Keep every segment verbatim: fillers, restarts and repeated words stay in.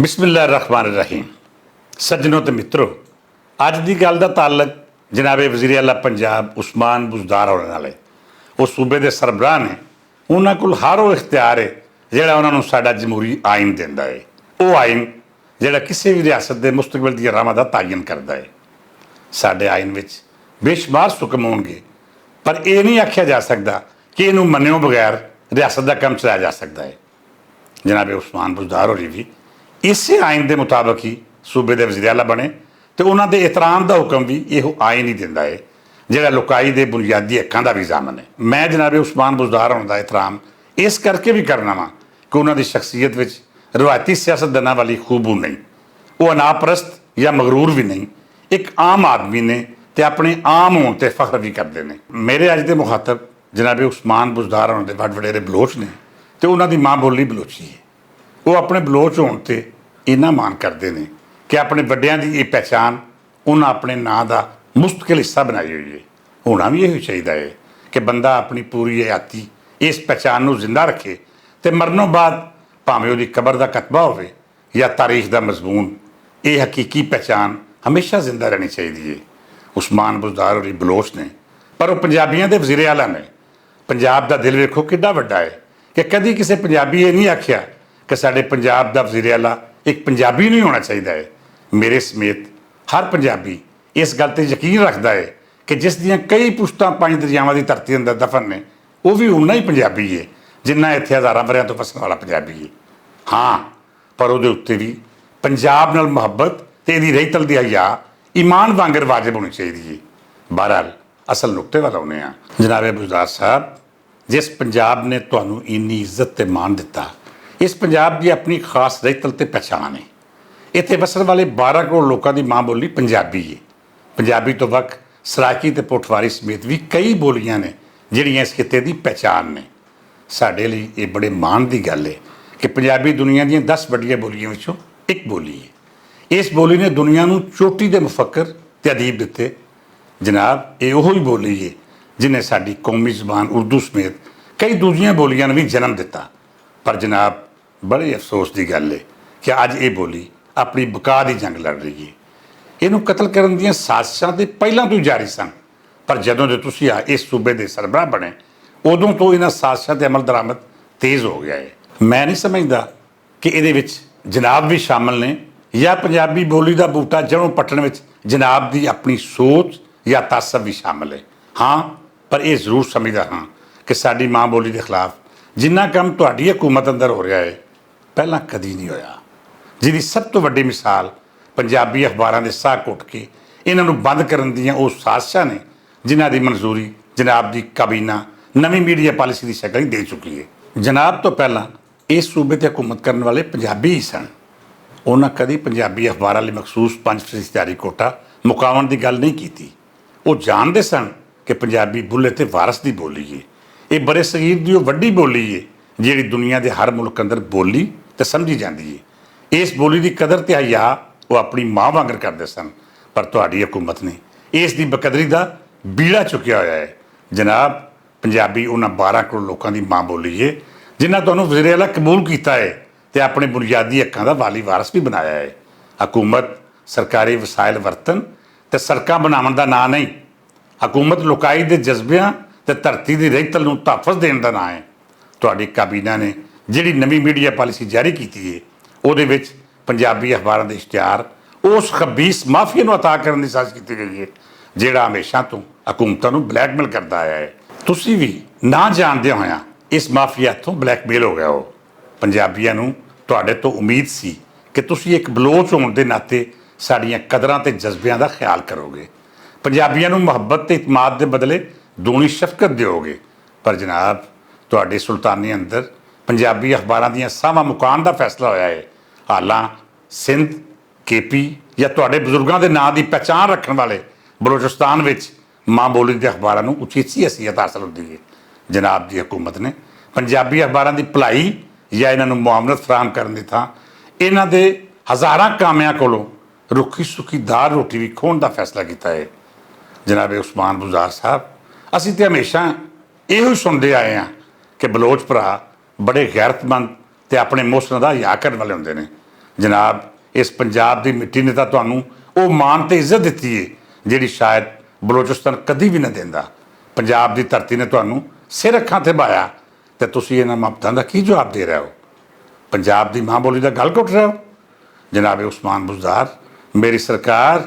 بسم اللہ الرحمن الرحیم۔ سجنوں تے متروں، اج دی گل دا تعلق جناب وزیر اعلیٰ پنجاب عثمان بزدار ہونے نال ہے۔ او صوبے دے سربراہ نے، انہاں کول ہر او اختیار ہے جڑا انہاں نوں ساڈا جمہوری آئین دیندا ہے۔ او آئین جڑا کسے وی ریاست دے مستقبل دی راہواں دا تعین کردا ہے۔ ساڈے آئین وچ بے شمار سکم ہونگے، پر ایہہ نہیں آکھیا جا سکدا کہ انہوں منیوں بغیر ریاست دا کم چلایا جا سکدا ہے۔ جناب عثمان بزدار ہوری وی اسے آئین دے مطابق ہی صوبے دے وزیر اعلیٰ بنے، تے انہاں دے احترام دا حکم وی ایہو آئین ہی دیندا ہے، جڑا لوکائی دے بنیادی حقاں دا وی ضامن ہے۔ میں جناب عثمان بزدار ہونا دا احترام اس کر کے وی کرنا وا کہ انہاں دی شخصیت وچ روایتی سیاست دناں والی خوبو نہیں۔ وہ اناپرست یا مغرور وی نہیں، ایک عام آدمی نے، تے اپنے عام ہون تے فخر وی کردے نے۔ میرے اج دے مخاطب جناب عثمان بزدار ہونا دے وڈ وڈیرے بلوچ نے، تے انہاں دی ماں بولی بلوچی ہے۔ وہ اپنے بلوچ ہون تے اینا مان کردے نے کہ اپنے وڈیاں دی یہ پہچان انہاں اپنے ناں دا مستقل حصہ بنائی ہوئی ہے۔ ہونا وی ایہو چاہیدا ہے کہ بندہ اپنی پوری حیاتی اس پہچان نوں زندہ رکھے، تے مرنوں بعد پاویں اوہدی قبر دا کتبہ ہووے یا تاریخ دا مضمون، ایہہ حقیقی پہچان ہمیشہ زندہ رہنی چاہیدی ہے۔ عثمان بزدار ہوری بلوچ نے، پر او پنجابیاں دے وزیر اعلیٰ نے۔ پنجاب دا دل ویکھو کڈا وڈا ہے، کہ کدی کسے پنجابی ایہہ نہیں آکھیا کہ ساڈے پنجاب دا وزیر اعلیٰ ایک پنجابی نہیں ہونا چاہیدا ہے۔ میرے سمیت ہر پنجابی اس گل تے یقین رکھدا ہے کہ جس دیاں کئی پشتاں پنج دریاواں دی دھرتی اندر دفن نے، او وی اونا ہی پنجابی ہے جنہاں اتھے ہزاراں وریاں توں وسن والا پنجابی ہے۔ ہاں، پر اوہدے اتے وی پنجاب نال محبت تے ایہدی رہی تل دی حیا ایمان وانگر واجب ہونی چاہیدی ہے۔ بہرحال، اصل نقطے والا ہونے ہاں۔ جناب بزدار صاحب، جس پنجاب نے تہانوں اینی عزت تے مان دتا، اس پنجاب دی اپنی خاص رہی تل تے پہچان ہے۔ اتھے وسن والے بارہ کروڑ لوکاں دی ماں بولی پنجابی ہے۔ پنجابی تو وقت سرائیکی تے پوٹھواری سمیت وی کئی بولیاں نے، جڑیاں اس خطے دی پہچان نے۔ ساڈے لئی ایہہ بڑے مان دی گل ہے کہ پنجابی دنیا دیاں دس وڈیاں بولیاں وچوں ایک بولی ہے۔ اس بولی نے دنیا نوں چوٹی دے مفکر تے ادیب دتے۔ جناب، ایہہ اوہی بولی ہے جنہیں ساڈی قومی زبان اردو سمیت کئی دوجیاں بولیاں نوں وی جنم دتا۔ پر جناب، بڑے افسوس دی گل ہے کہ اج ایہہ بولی اپنی بقا دی جنگ لڑ رہی ہے۔ اینوں قتل کرن دیاں سازشاں تے پہلاں توں ہی جاری سن، پر جدوں دے تسی آ اس صوبے دے سربراہ بنے، ادوں توں انہاں سازشاں تے عمل درآمد تیز ہو گیا ہے۔ میں نہیں سمجھدا کہ ایہدے وچ جناب وی شامل نے، یا پنجابی بولی دا بوٹا جڑوں پٹن وچ جناب دی اپنی سوچ یا تعصب وی شامل ہے۔ ہاں، پر ایہہ ضرور سمجھدا ہاں کہ ساڈی ماں بولی دے خلاف جنہاں کم تہاڈی حکومت اندر ہو رہیا ہے، پہلاں کدی نہیں ہویا، جس دی سب توں وڈی مثال پنجابی اخباراں دے ساہ کٹ کے انہاں نوں بند کرن دیاں او سازشاں نے، جنہاں دی منظوری جناب دی کابینہ نویں میڈیا پالیسی دی شکل ہی دے چکی ہے۔ جناب تو پہلاں اس صوبے تے حکومت کرن والے پنجابی ہی سن۔ انہاں کدی پنجابی اخباراں لئی مخصوص پنج فیصد جاری کوٹا مکاون دی گل نہیں کیتی۔ او جاندے سن کہ پنجابی بھلے تے وارث دی بولی ہے۔ ایہہ برے صغیر دی او وڈی بولی ہے، جیہڑی دنیا دے ہر ملک اندر بولی تے سمجھی جاندی ہے۔ اس بولی دی قدر تے حیا او اپنی ماں وانگر کردے سن، پر تہاڈی حکومت نے اس دی بقدری دا بیڑا چکیا ہویا ہے۔ جناب، پنجابی انہاں بارہ کروڑ لوکاں دی ماں بولی ہے، جنہاں تہانوں وزیر اعلیٰ قبول کیتا ہے تے اپنے بنیادی حقاں دا والی وارث بھی بنایا ہے۔ حکومت سرکاری وسائل ورتن تے سڑکاں بناون دا ناں نہیں، حکومت لوکائی دے جذبیاں تے دھرتی دی رہتل نوں تحفظ دین دا ناں ہے۔ تہاڈی کابینہ نے جیہڑی نویں میڈیا پالیسی جاری کیتی ہے، اوہدے وچ پنجابی اخباراں دے اشتہار اس خبیث مافیا نوں عطا کرن دی سازش کیتی گئی ہے، جیہڑا ہمیشہ توں حکومتاں نوں بلیک میل کردا آیا ہے۔ تسی وی نہ جاندے ہویاں اس مافیا توں بلیک میل ہو گیا ہو۔ پنجابیاں نوں تہاڈے توں امید سی کہ تسی ایک بلوچ ہون دے ناطے ساڈیاں قدراں تے جذبیاں دا خیال کرو گے، پنجابیاں نوں محبت تے اعتماد دے بدلے دونی شفقت دیو گے۔ پر جناب، تہاڈے سلطانی اندر پنجابی اخباراں دیاں ساہواں مکان دا فیصلہ ہویا ہے۔ حالاں سندھ، کے پی یا تہاڈے بزرگاں دے ناں دی پہچان رکھن والے بلوچستان وچ ماں بولی دے اخباراں نوں اچیچی حیثیت حاصل ہوندی ہے۔ جناب دی حکومت نے پنجابی اخباراں دی بھلائی یا انہاں نوں معاونت فراہم کرن دی تھاں انہاں دے ہزاراں کامیاں کولوں رکھی سکھی دال روٹی وی کھون دا فیصلہ کیتا ہے۔ جناب عثمان بزار صاحب، اسی تے ہمیشہ ایہو سنتے آئے ہاں کہ بلوچ بھرا بڑے غیرت مند تے اپنے موسم دا حیا کرن والے ہوندے نے۔ جناب، اس پنجاب دی مٹی نے تاں تہانوں او مان تے عزت دتی ہے جیہڑی شاید بلوچستان کدی وی نہ دیندا۔ پنجاب دی دھرتی نے تہانوں سر اکھاں تے بھایا، تے تسی انہاں محبتاں دا کی جواب دے رہے ہو؟ پنجاب دی ماں بولی دا گل گھٹ رہے ہو؟ جناب عثمان بزدار، میری سرکار،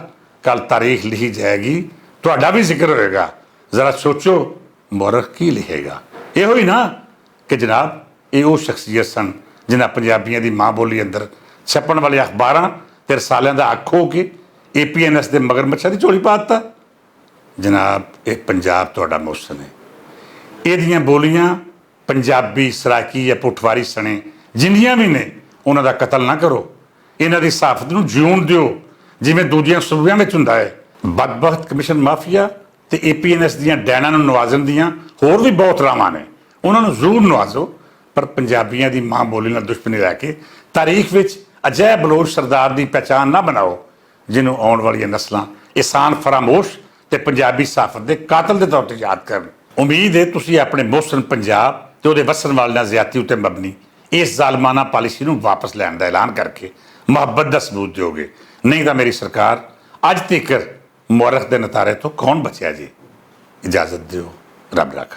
کل تاریخ لکھی جائے گی، تہاڈا وی ذکر ہوئے گا۔ ذرا سوچو، مورخ کی لکھے گا؟ یہ ہوئی نا کہ جناب، یہ وہ شخصیت سن جنہاں پنجابیاں دی ماں بولی اندر چھپن والے اخباراں تے رسالیاں دا اکھ ہو کے اے پی این ایس دے مگر مچھا دی جھولی پا دتا۔ جناب، یہ پنجاب تہاڈا محسن ہے۔ یہ دیاں بولیاں پنجابی، سرائیکی یا پٹھواری سنے جنیاں وی نے، انہاں دا قتل نہ کرو۔ انہاں دی صحافت نوں جیون دیو، جویں دوجیاں صوبیاں وچ ہوندا ہے۔ بدبخت کمشن مافیا تے اے پی این ایس دیاں ڈیناں نوں نوازن دیاں ہور وی بہت راواں نے، انہاں نوں ضرور نوازو، پر پنجابیاں دی ماں بولی نال دشمنی رہ کے تاریخ وچ اجہے بلوچ سردار دی پہچان نہ بناؤ، جنہوں آؤن والیاں نسلاں احسان فراموش تے پنجابی صحافت دے قاتل دے طور تے یاد کرن۔ امید ہے تسی اپنے محسن پنجاب تے اودے وسن والے نال زیادتی اتے مبنی اس ظالمانہ پالیسی نوں واپس لین دا اعلان کر کے محبت دا ثبوت دیو گے۔ نہیں تاں میری سرکار، اج تیکر مورخ دے نتارے تو کون بچیا جی؟ اجازت دیو، رب رکھ۔